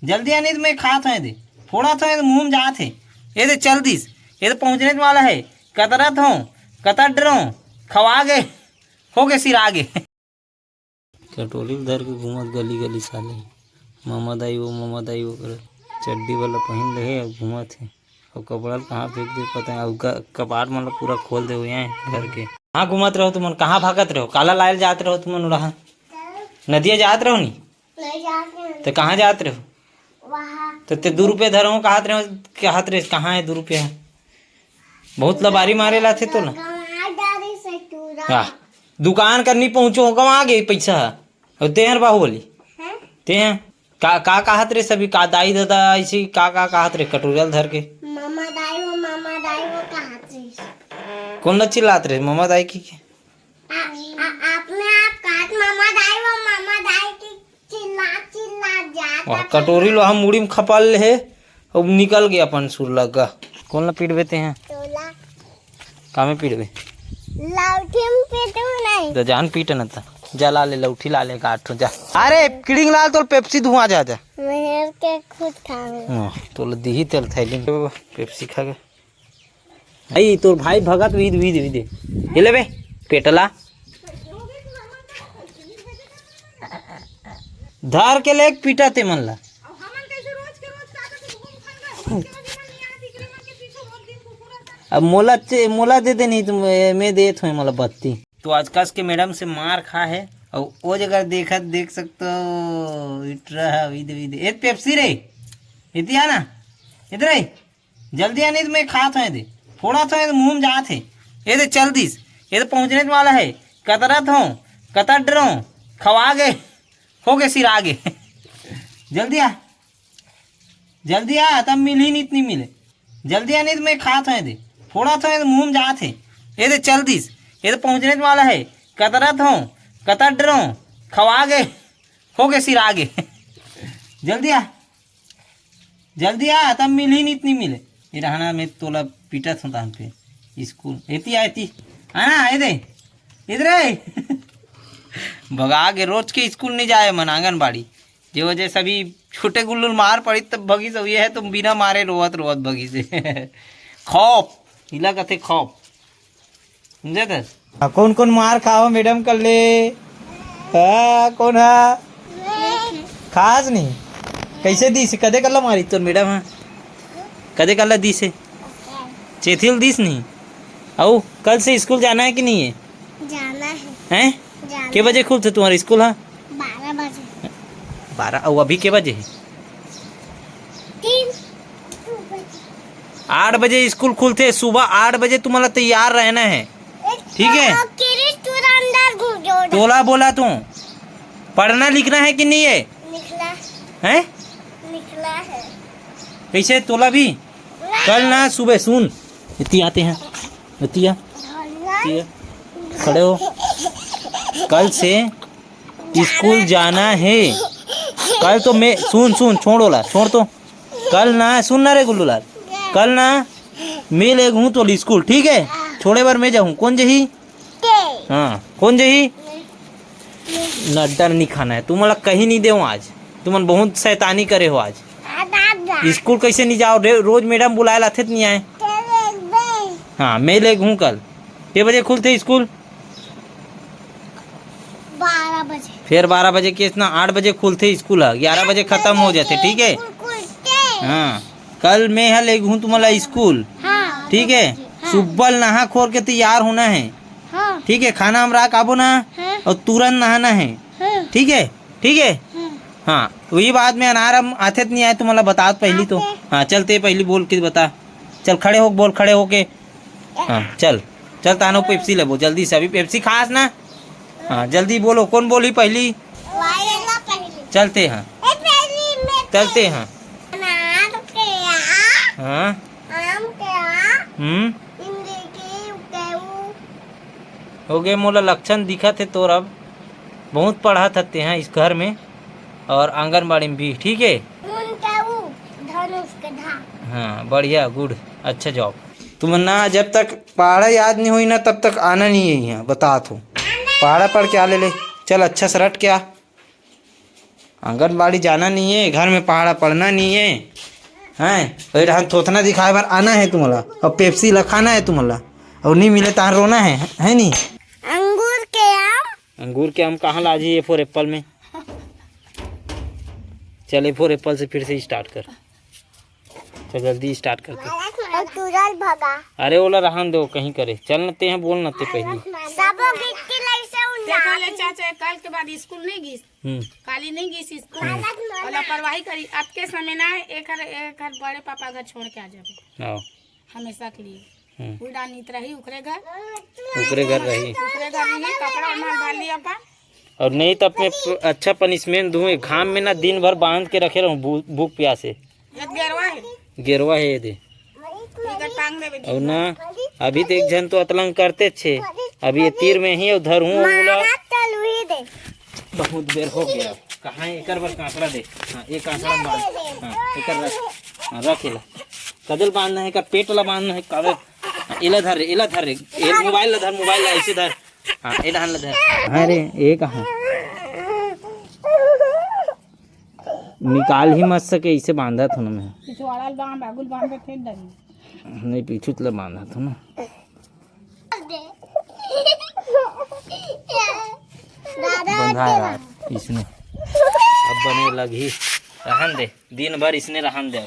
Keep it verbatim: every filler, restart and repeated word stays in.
जल्दी आ, नहीं तो मैं खात हूँ, ये दे, फोड़त हूँ, ये दे, मुंह में जात हे, ये दे, चल दिस, ये दे, पहुँचने वाला है, कतरत हूँ, कतर डरो, खवा गे, हो गे, सिरा गे। कटोरी ल धर के घूमत गली गली साले, ममा दाई वो, ममा दाई वो करत, चड्डी वाला पहिन ले हे अउ घूमत हे। अउ कपड़ा ल कहाँ फेंक दे पता है, अउ ग-, कपाट मन ल पूरा खोल दे हुए हैं घर के। कहाँ घूमत रहो तुमन, कहाँ भागत रहो, काला लायल जात रहो तुमन उड़ाहा, नदिया जात रहो नी? नहीं जात रहो। तो कहाँ जात रहो? वहाँ। तो ते दू रुपया धरो कहत रहे, कहत रहे, कहाँ है दू रुपया? बहुत लबारी मारे लाथे तो ना। गंवा डारे से टूरा। वाह, दुकान कर नी पहुँचो, गंवा गे पैसा। अउ ते हर बाहुबली। हैं? ते हैं? का, का कहत रे सभी, का दाई ददा ऐसी का, का कहत रे कटोरिया ल धर के? मामा दाई वो, मामा दाई वो कहत रे। कौन ल चिल्लात रे मामा दाई की, की? आ, आ, आपने आप कहत मामा दाई वो, मामा दाई की चिल्ला, चिल्ला जात वाह, कटोरी ल हम मुड़ी में खपाल ले हे, अब निकल गया अपन सुर लगा। कौन ल पीटबे ते हैं? तोला। का में पीटबे? लौठी में पीटू नहीं। तो जान पीट न त। जा ला ले लौठी ला ले गाठ जा। अरे किड़िंग लाल तोल पेप्सी धुआं जा जा। मेहर के खुद खावे। हाँ, तोल दीही तेल थैली में पेप्सी खा के। आई तोर भाई भगत विद विद विद। ये ले बे पेटला। धर के ले पीटा ते मन ला। अब मोला चे-, मोला दे दे नहीं तो मैं, मैं देत हूँ मोला बत्ती। तो आज कस के मैडम से मार खा है और वो जगह देखत देख सकते हो इट रहा विद विद। ए पेप्सी रे, इतिया ना, इधर आई। जल्दी आ, नहीं तो मैं खात हूँ, ये दे, फोड़त हूँ, ये दे, मुंह में जात हे, ये दे, चल दिस, ये दे, पहुँचने वाला है, कतरत हूँ, कतर डरो, खवा गे, हो गे, सिरा गे। जल्दी आ, जल्दी आ, तब मिलही नहीं, इतनी मिले। जल्दी आ, नहीं तो मैं खात हूँ, ये दे, फोड़त हूँ, ये दे, मुंह में जात हे, ये दे, चल दिस, ये दे, पहुँचने वाला है, कतरत हूँ, कतर डरो, खवा गे, हो गे, सिरा गे। जल्दी आ, जल्दी आ, तब मिलही नहीं, इतनी मिले। ये रहना, मैं तोला पीटत हूँ तहन पे स्कूल। एती आ, एती। आना, ये दे। इधर आए। भगा के रोज के स्कूल नहीं जाए मन, आंगनबाड़ी। जे वजह से अभी छोटे गुल्लू ल मार पड़ी तब भगी से, ये है तो बिना मारे रोवत रोवत भगी से। खौफ, इला कथे खौफ। समझे थे? हाँ, कौन कौन मार खाओ मैडम कर ले? हाँ, कौन हा? खास नहीं। कैसे दी से? कदे कल्ला मारी तोर मैडम हा? कदे कल्ला दी से? चेथिल दीस नहीं। अउ कल से स्कूल जाना है कि नहीं है? जाना है। हैं? जाना के बजे है। खुलथे तुम्हारा स्कूल हा? बारह बजे। बारह, अउ अभी के बजे है? तीन। आठ बजे स्कूल खुलथे, सुबह आठ बजे तुम्हारा तैयार रहना है, ठीक है? किरीट तुरंदर घुस गयो। तोला बोला तू, पढ़ना लिखना है कि नहीं है? निकला। हैं? निकला है। कैसे तोला भी? कल ना सुबह सुन, इतनी आते हैं, इतनी आ, इतनी आ, खड़े हो। कल से स्कूल जाना है। कल तो मैं, सुन, सुन, छोड़ ओला, छोड़ तो। कल ना, सुन ना रे गुल्लू लाल, कल ना मैं लेगहूँ तोला स्कूल, ठीक है? छोड़े बर मैं जाहूँ, कौन जही? हाँ, कौन जही? नड्डा नहीं खाना है, तुमन ला कहीं नहीं देव आज। तुमन बहुत शैतानी करे हो आज। स्कूल कैसे नहीं जाओ? रे-, रोज मैडम बुलाए लाथे त नहीं आए। हाँ, मैं लेगहूँ कल। के बजे खुलथे स्कूल? बारह बजे। फिर बारह बजे के इतना आठ बजे खुलथे स्कूल ह, ग्यारह बजे खत्म हो जाथे, ठीक है? स्कूल खुलथे। हाँ, कल मैं ह लेगहूँ तुमन ला स्कूल, हाँ, ठीक है? हाँ। सुब्बल नहा खोर के तैयार होना है, हाँ। ठीक है? खाना हम राख आबो ना, हाँ। और तुरंत नहाना है, हाँ। ठीक है? ठीक है? हाँ। हाँ, वही बात में अनार हम आथे त नहीं आए, तुमन ला बतात पहली तो। आथे। हाँ, चलते पहली बोल के बता। चल खड़े हो, बोल खड़े होके। हाँ, चल, चल, तानो पेप्सी लेबो, जल्दी से, अभी पेप्सी खास ना। हाँ, जल्दी बोलो, कौन बोली पहली? वायला पहली। चलते हैं। ए, पहली मैं चलते हैं। अनार के आ, हाँ। आम के आ, हम्म। इमली के उकेऊ। हो गए, मोला लक्षण दिखत हे तोर अब। बहुत पढ़त हते हैं इस घर में और आंगनबाड़ी में भी, ठीक है? उनकेऊ, धनुष के धा। हाँ, बढ़िया, गुड, अच्छा जॉब। तुमन ना जब तक पहाड़ा याद नहीं होई ना, तब तक आना नहीं है यहाँ, बतात हूँ। पहाड़ा पढ़ के आ ले ले। चल, अच्छा से रट के आ। आंगनबाड़ी जाना नहीं है, घर में पहाड़ा पढ़ना नहीं है, हैं? वही रहन थोथना दिखाए बर आना है तुम्हारा, और पेप्सी ला खाना है तुम्हारा, और नहीं मिले तहाँ रोना है, है नहीं? अंगूर के आम। अंगूर के आम कहाँ लाजी ए फोर एप्पल में? चल, ए फोर एप्पल से फिर से स्टार्ट कर। चल, जल्दी स्टार्ट कर। और तुरल भगा। अरे, ओला रहन दो, कहीं करे। चल न, ते हैं, बोल न, ते पहली। सबो गिट्टी लइसे उन्ना। देखा ले चाचा, कल के बाद स्कूल नहीं गीस। हम्म। काली नहीं गीस स्कूल। हम्म। और लापरवाही करी। अब के समय ना, एक हर, एक हर बड़े पापा घर छोड़ के आ जाबे। आओ। हमेशा के लिए। हम्म। उल्टा नीत रही, उकरे घर। उकरे घर रही। उकरे घर रही, कपड़ा उन्हा डाल लिया अपन। और नहीं तो अपने प-, अच्छा पनिशमेंट दूँ। घाम में ना दिन भर बांध के रखे रहूँ, भू-, भूख प्यास से। ये गेरवा है। गेरवा है ये दे। इधर टांग देबे। और ना, अभी तो एक झन तो अतलंग करते छे, अभी ये तीर में ही उधर हूँ, ओला। मारा चलुही दे। बहुत बेर हो गया। कहाँ है? एकर बर कांकड़ा दे। हाँ, एक कांकड़ा बांध। हाँ, एकर रख। हाँ, रख एला। कदल बांधना है, एकर पेट ला बांधना है, कावे। हाँ, एला धर रे, एला धर रे। ए, मोबाइल ला धर, मोबाइल ला ऐसे धर। हाँ, ए डहान ला धर। हाँ रे, ए कहाँ? निकाल ही मत सके, इसे बांधा थो ना मैं। पिछवाड़ा ल बांध, आगू ल बांध के फेंक डाली। नहीं, पीछू ला बांधा थो ना। दादा, बंधा तेरा। रात इसने। अब बने लगही। रहन दे, दिन भर इसने रहन दे।